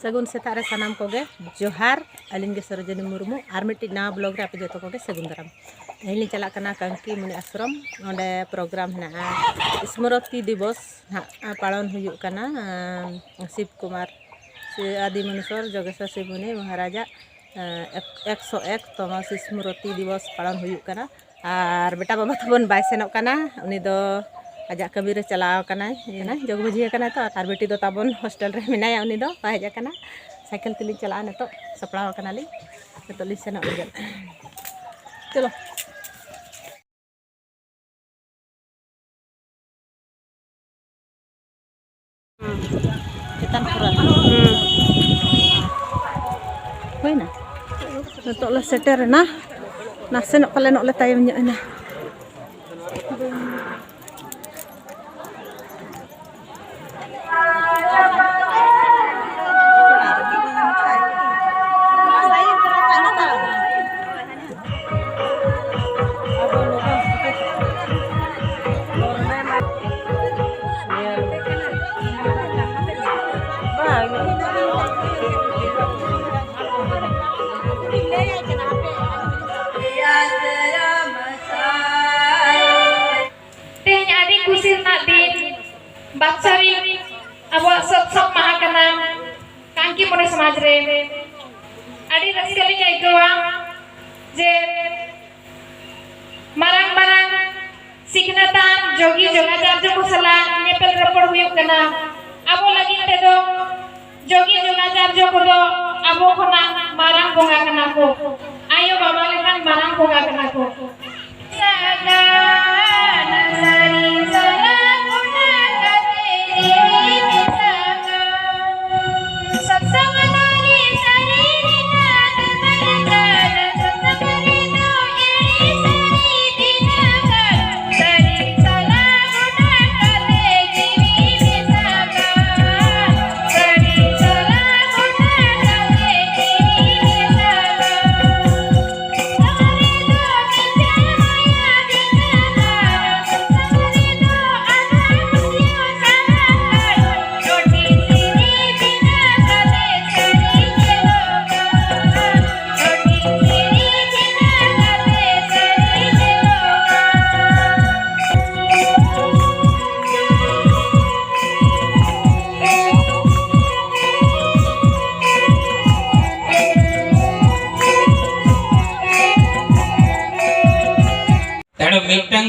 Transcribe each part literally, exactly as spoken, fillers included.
ᱥᱟᱹᱜᱩᱱ ᱥᱮᱛᱟᱜ ᱨᱮ ᱥᱟᱱᱟᱢ ᱠᱚᱜᱮ ᱡᱚᱦᱟᱨ᱾ ᱟᱹᱞᱤᱧ ᱜᱮ ᱥᱚᱨᱳᱡᱤᱱᱤ ᱢᱩᱨᱢᱩ, ᱟᱨ ᱢᱤᱫᱴᱤᱡ ᱱᱟᱣᱟ ᱵᱞᱚᱜ ᱨᱮ ᱟᱯᱮ ᱡᱚᱛᱚ ᱠᱚᱜᱮ ᱥᱟᱹᱜᱩᱱ ᱫᱟᱨᱟᱢ᱾ ᱛᱮᱦᱮᱧ ᱞᱤᱧ ᱪᱟᱞᱟᱜ ᱠᱟᱱᱟ ᱠᱟᱝᱠᱤ ᱢᱩᱱᱤ ᱟᱥᱨᱚᱢ᱾ ᱚᱸᱰᱮ ᱯᱨᱳᱜᱨᱟᱢ ᱦᱮᱱᱟᱜᱼᱟ, ᱥᱢᱨᱚᱛᱤ ᱫᱤᱵᱚᱥ ᱱᱟᱦᱟᱜ ᱯᱟᱞᱚᱱ ᱦᱩᱭᱩᱜ ᱠᱟᱱᱟ᱾ ᱟᱸ, ᱥᱤᱵ ᱠᱩᱢᱟᱨ, ᱥᱮ ᱟᱫᱤ ᱢᱩᱱᱤᱥᱚᱨ ᱡᱳᱜᱮᱥᱣᱚᱨ ᱥᱤᱵ ᱢᱩᱱᱤ ᱢᱚᱦᱟᱨᱟᱡᱟᱜ, ᱟᱸ, ᱮᱠ-, ᱮᱠᱥᱚ ᱮᱠ ᱛᱚᱢᱚ ᱥᱢᱨᱚᱛᱤ ᱫᱤᱵᱚᱥ ᱯᱟᱞᱚᱱ ᱦᱩᱭᱩᱜ ᱠᱟᱱᱟ᱾ ᱟᱨ ᱵᱮᱴᱟ ᱵᱟᱵᱟ ᱛᱟᱵᱚᱱ ᱵᱟᱭ ᱥᱮᱱᱚᱜ ᱠᱟᱱᱟ, ᱩᱱᱤ ᱫᱚ ᱟᱡᱟᱜ ᱠᱟᱹᱢᱤ ᱨᱮ ᱪᱟᱞᱟᱣ ᱟᱠᱟᱱᱟᱭ, ᱡᱚᱜᱽ ᱢᱟᱹᱡᱷᱤ ᱟᱠᱟᱱᱟᱭ ᱛᱚ᱾ ᱟᱨ ᱵᱤᱴᱤ ᱫᱚ ᱛᱟᱵᱚᱱ ᱦᱳᱥᱴᱮᱞ ᱨᱮ ᱢᱮᱱᱟᱭᱟ, ᱩᱱᱤ ᱫᱚ ᱵᱟᱭ ᱦᱮᱡ ᱟᱠᱟᱱᱟ᱾ ᱥᱟᱭᱠᱮᱞ ᱛᱮᱞᱤᱧ ᱪᱟᱞᱟᱜᱼᱟ ᱱᱤᱛᱚᱜ, ᱥᱟᱯᱲᱟᱣ ᱟᱠᱟᱱᱟᱞᱤᱧ, ᱱᱤᱛᱚᱜ ᱞᱤᱧ ᱥᱮᱱᱚᱜ ᱞᱟᱹᱜᱤᱫ᱾ ᱪᱚᱞᱚ᱾ ᱪᱮᱛᱟᱱ ᱠᱷᱚᱨᱟ᱾ ᱦᱩᱸ᱾ ᱦᱩᱭᱱᱟ? ᱱᱤᱛᱚᱜ ᱞᱮ ᱥᱮᱴᱮᱨᱮᱱᱟ᱾ ᱱᱟᱥᱮᱱᱟᱜ ᱯᱟᱞᱮᱱᱚᱜ ᱞᱮ ᱛᱟᱭᱚᱢ ᱧᱚᱜ ᱮᱱᱟ᱾ ᱛᱮᱦᱮᱧ ᱟᱹᱰᱤ ᱠᱩᱥᱤ ᱨᱮᱱᱟᱜ ᱫᱤᱱ, ᱵᱟᱛᱥᱚᱨᱤᱠ ᱟᱵᱚᱣᱟᱜ ᱥᱚᱛ ᱥᱚᱛ ᱢᱟᱦᱟ ᱠᱟᱱᱟ᱾ ᱠᱟᱝᱠᱤ ᱢᱚᱱᱮ ᱥᱚᱢᱟᱡᱽ ᱨᱮ ᱟᱹᱰᱤ ᱨᱟᱹᱥᱠᱟᱹ ᱞᱤᱧ ᱟᱹᱭᱠᱟᱹᱣᱟ ᱡᱮ ᱢᱟᱨᱟᱝ ᱢᱟᱨᱟᱝ ᱥᱤᱠᱷᱱᱟᱹᱛᱟᱱ ᱡᱳᱜᱤ ᱡᱳᱜᱟᱪᱟᱨᱡᱚ ᱠᱚ ᱥᱟᱞᱟᱜ ᱧᱮᱯᱮᱞ ᱨᱚᱯᱚᱲ ᱦᱩᱭᱩᱜ ᱠᱟᱱᱟ᱾ ᱟᱵᱚ ᱞᱟᱹᱜᱤᱫ ᱛᱮᱫᱚ ᱡᱳᱜᱤ ᱡᱳᱜᱟᱪᱟᱨᱡᱚ ᱠᱚᱫᱚ ᱟᱵᱚ ᱠᱷᱚᱱᱟᱜ ᱢᱟᱨᱟᱝ ᱵᱚᱸᱜᱟ ᱠᱟᱱᱟ ᱠᱚ᱾ ᱟᱭᱳ ᱵᱟᱵᱟ ᱞᱮᱠᱟᱱ ᱢᱟᱨᱟᱝ ᱵᱚᱸᱜᱟ ᱠᱟᱱᱟ ᱠᱚ᱾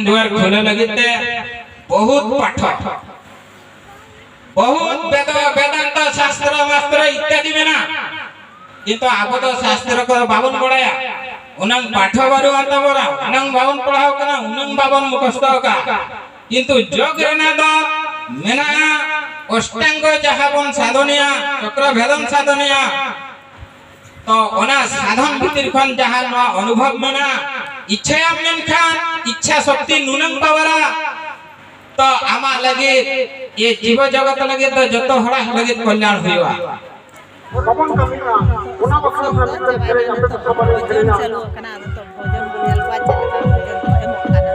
ᱫᱩᱣᱟᱨ ᱠᱷᱩᱞᱟᱹ ᱞᱟᱹᱜᱤᱫ ᱛᱮ ᱵᱚᱦᱩᱛ ᱯᱟᱴᱷᱚᱠ, ᱵᱚᱦᱩᱛ ᱵᱮᱫ-, ᱵᱮᱫᱟᱱᱛᱚ ᱥᱟᱥᱛᱨᱚ ᱢᱟᱥᱛᱨᱚ ᱤᱛᱛᱟᱫᱤ ᱢᱮᱱᱟᱜ, ᱠᱤᱱᱛᱩ ᱟᱵᱚ ᱫᱚ ᱥᱟᱥᱛᱨᱚ ᱠᱚ ᱵᱟᱵᱚᱱ ᱵᱟᱲᱟᱭᱟ, ᱩᱱᱟᱹᱝ ᱯᱟᱴᱷᱚ ᱵᱟᱹᱱᱩᱜ ᱟᱱ ᱛᱟᱵᱚᱱᱟ, ᱩᱱᱟᱹᱝ ᱵᱟᱵᱚᱱ ᱯᱟᱲᱦᱟᱣ ᱠᱟᱱᱟ, ᱩᱱᱟᱹᱝ ᱵᱟᱵᱚᱱ ᱢᱩᱠᱷᱚᱥᱛᱚ ᱟᱠᱟᱫ᱾ ᱠᱤᱱᱛᱩ ᱡᱳᱜᱽ ᱨᱮᱱᱟᱜ ᱫᱚ ᱢᱮᱱᱟᱜᱼᱟ, ᱚᱥᱴᱟᱝᱜᱚ ᱡᱟᱦᱟᱸ ᱵᱚᱱ ᱥᱟᱫᱷᱚᱱᱮᱭᱟ, ᱪᱚᱠᱨᱚ ᱵᱷᱮᱫᱚᱱ ᱥᱟᱫᱷᱚᱱᱮᱭᱟ, ᱛᱚ ᱚᱱᱟ ᱥᱟᱫᱷᱚᱱ ᱵᱷᱤᱛᱤᱨ ᱠᱷᱚᱱ ᱡᱟᱦᱟᱸ ᱱᱚᱣᱟ ᱚᱱᱩᱵᱷᱚᱵ ᱢᱮᱱᱟᱜᱼᱟ, ᱤᱪᱪᱷᱟᱭᱟᱢ ᱢᱮᱱᱠᱷᱟᱱ ᱤᱪᱪᱷᱟ ᱥᱚᱠᱛᱤ ᱱᱩᱱᱟᱹᱝ ᱯᱟᱣᱟᱨᱟ, ᱛᱚ ᱟᱢᱟᱜ ᱞᱟᱹᱜᱤᱫ, ᱤᱭᱟᱹ ᱡᱤᱵᱚ ᱡᱚᱜᱚᱛ ᱞᱟᱹᱜᱤᱫ ᱫᱚ ᱡᱚᱛᱚ ᱦᱚᱲᱟᱜ ᱞᱟᱹᱜᱤᱫ ᱠᱚᱞᱭᱟᱬ ᱦᱩᱭᱩᱜᱼᱟ᱾ ᱵᱟᱵᱚᱱ ᱠᱟᱹᱢᱤᱭᱟ, ᱚᱱᱟ ᱵᱟᱠᱷᱨᱟ ᱛᱮ ᱟᱹᱞᱤᱧ ᱥᱮᱨᱮᱧ ᱟᱯᱮ ᱠᱚ ᱥᱟᱢᱟᱝ ᱨᱮ ᱥᱮᱨᱮᱧᱟ᱾ ᱪᱟᱹᱞᱩ ᱟᱠᱟᱱᱟ, ᱟᱫᱚ ᱛᱚ ᱵᱷᱚᱡᱚᱱ ᱵᱚᱱ ᱧᱮᱞ ᱠᱚᱣᱟ ᱪᱮᱫ ᱞᱮᱠᱟ ᱵᱷᱚᱡᱚᱱ ᱠᱚ ᱮᱢᱚᱜ ᱠᱟᱱᱟ᱾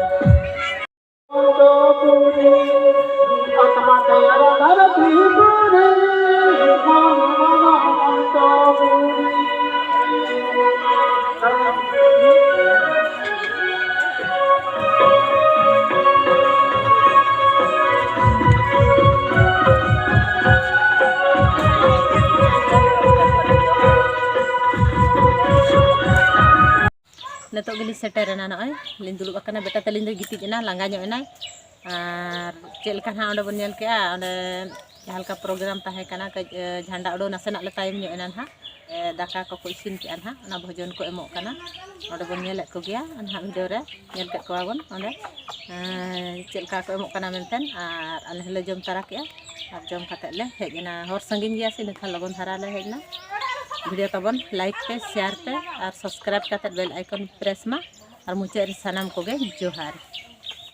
ᱱᱤᱛᱚᱜ ᱜᱮᱞᱤᱧ ᱥᱮᱴᱮᱨᱮᱱᱟ, ᱱᱚᱜᱼᱚᱭ ᱞᱤᱧ ᱫᱩᱲᱩᱵ ᱟᱠᱟᱱᱟ᱾ ᱵᱮᱴᱟ ᱛᱟᱹᱞᱤᱧ ᱫᱚᱭ ᱜᱤᱛᱤᱡ ᱮᱱᱟ, ᱞᱟᱸᱜᱟ ᱧᱚᱜ ᱮᱱᱟᱭ᱾ ᱟᱨ ᱪᱮᱫ ᱞᱮᱠᱟ ᱱᱟᱦᱟᱜ ᱚᱸᱰᱮ ᱵᱚᱱ ᱧᱮᱞ ᱠᱮᱜᱼᱟ, ᱚᱸᱰᱮ ᱡᱟᱦᱟᱸ ᱞᱮᱠᱟ ᱯᱨᱳᱜᱨᱟᱢ ᱛᱟᱦᱮᱸ ᱠᱟᱱᱟ, ᱠᱟᱹᱡ, ᱮ, ᱡᱷᱟᱱᱰᱟ ᱩᱰᱟᱹᱣ ᱱᱟᱥᱮᱱᱟᱜ ᱞᱮ ᱛᱟᱭᱚᱢ ᱧᱚᱜ ᱮᱱᱟ ᱱᱟᱦᱟᱜ᱾ ᱮ, ᱫᱟᱠᱟ ᱠᱚᱠᱚ ᱤᱥᱤᱱ ᱠᱮᱜᱼᱟ ᱱᱟᱦᱟᱜ, ᱚᱱᱟ ᱵᱷᱳᱡᱚᱱ ᱠᱚ ᱮᱢᱚᱜ ᱠᱟᱱᱟ᱾ ᱚᱸᱰᱮ ᱵᱚᱱ ᱧᱮᱞᱮᱫ ᱠᱚᱜᱮᱭᱟ ᱱᱟᱦᱟᱜ, ᱵᱷᱤᱰᱤᱭᱳ ᱨᱮ ᱧᱮᱞ ᱠᱮᱫ ᱠᱚᱣᱟ ᱵᱚᱱ ᱚᱸᱰᱮ, ᱮ, ᱪᱮᱫ ᱞᱮᱠᱟ ᱠᱚ ᱮᱢᱚᱜ ᱠᱟᱱᱟ ᱢᱮᱱᱛᱮ᱾ ᱟᱨ ᱟᱞᱮ ᱦᱚᱸᱞᱮ ᱡᱚᱢ ᱛᱟᱨᱟ ᱠᱮᱜᱼᱟ᱾ ᱟᱨ ᱡᱚᱢ ᱠᱟᱛᱮᱫ ᱞᱮ ᱦᱮᱡ ᱮᱱᱟ᱾ ᱦᱚᱨ ᱥᱟᱺᱜᱤᱧ ᱜᱮᱭᱟ ᱥᱮ, ᱤᱱᱟᱹᱠᱷᱟᱱ ᱞᱚᱜᱚᱱ ᱫᱷᱟᱨᱟ ᱞᱮ ᱦᱮᱡ ᱮᱱᱟ᱾ ᱵᱷᱤᱰᱤᱭᱳ ᱛᱟᱵᱚᱱ ᱞᱟᱭᱤᱠ ᱯᱮ, ᱥᱮᱭᱟᱨ ᱯᱮ ᱟᱨ ᱥᱟᱵᱥᱠᱨᱟᱭᱤᱵ ᱠᱟᱛᱮᱫ ᱵᱮᱞ ᱟᱭᱠᱚᱱ ᱯᱨᱮᱥ ᱢᱟ᱾ ᱟᱨ ᱢᱩᱪᱟᱹᱫ ᱨᱮ ᱥᱟᱱᱟᱢ ᱠᱚᱜᱮ ᱡᱚᱦᱟᱨ᱾